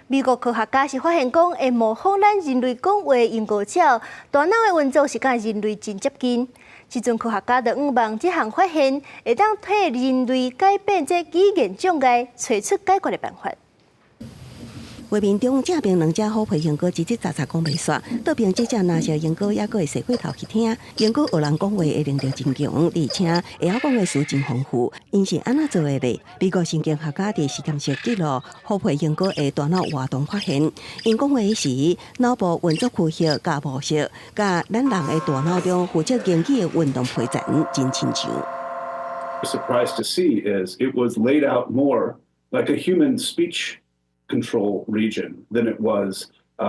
美國科學家是發現講，會模仿咱人類講話的鸚鵡鳥，大腦的運作是佮人類真接近。這陣科學家就向望這項發現，會當替人類改變這語言障礙，揣出解決的辦法。畫面中正邊兩隻虎皮鸚鵡吱吱喳喳講袂煞，倒邊這隻藍色鸚鵡猶閣會踅過頭去聽。鸚鵡學人講話的能力真強，而且會曉講的詞真豐富。𪜶是按怎做的咧？美國神經學家佇實驗室記錄虎皮鸚鵡的大腦活動，發現𪜶講話時，腦部運作區域佮模式，佮咱人的大腦中負責言語的運動皮層真親像。 Surprised to see is it was laid out more like a human speech control region than it was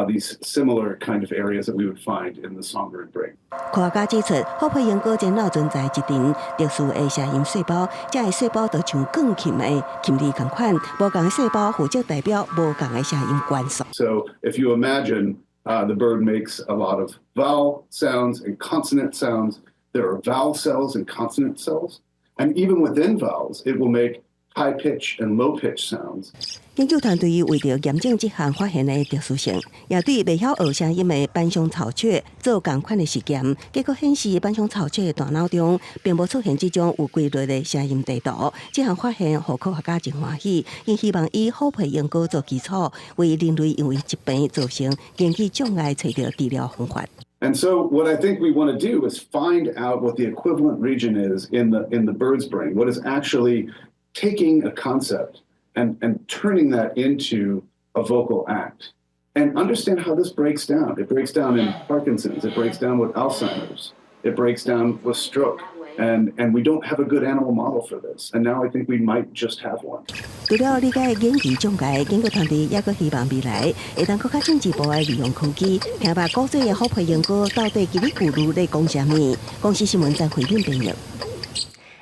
these similar kind of areas that we would find in the songbird brain. 科學家指出，虎皮鸚鵡前腦存在一陣特殊的聲音細胞，這个細胞就像鋼琴的琴鍵仝款，無仝的細胞負責代表無仝的聲音元素。 So if you imagine the bird makes a lot of vowel sounds and consonant sounds, there are vowel cells and consonant cells, and even within vowels, it will make High pitch and low pitch sounds. 研究團隊為著驗證這項發現的特殊性，也對袂曉學聲音的斑松巢雀做仝款的實驗，結果顯示斑松巢雀的大腦中並無出現這種有規律的聲音地圖。這項發現予科學家真歡喜，𪜶希望以虎皮鸚鵡做基礎，為人類因為疾病造成言語障礙揣著治療方法。 And so what I think we want to do is find out what the equivalent region is in the bird's brain, what is actually taking a concept and turning that into a vocal act, and understand how this breaks down. It breaks down in Parkinson's, it breaks down with Alzheimer's, it breaks down with stroke. And we don't have a good animal model for this. And now I think we might just have one. 除了理解言語障礙，研究團隊猶閣希望未來會當閣較進一步來利用科技，聽捌古早的虎皮鸚鵡到底佇咧咕嚕咧講啥物。公視新聞曾慧敏編譯。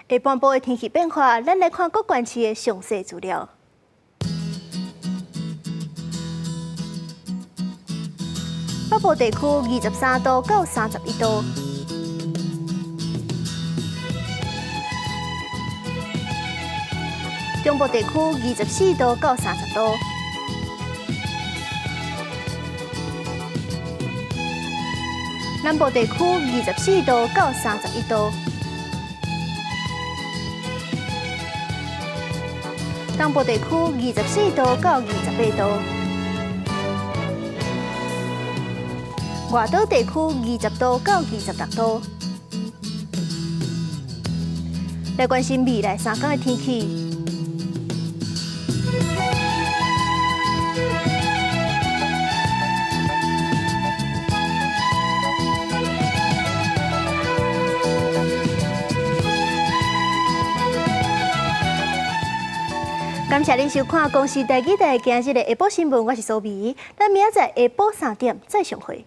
下半晡的天氣變化，咱來看各縣市的詳細資料。北部地區23度到31度。中部地區24度到30度。南部地區24度到31度。東部地區24度到28度。外島地區20度到26度。來關心未來三工的天氣。感謝您收看《公視台語台》今日的下晡新聞，我是蘇美，咱明仔載下晡3點再相會。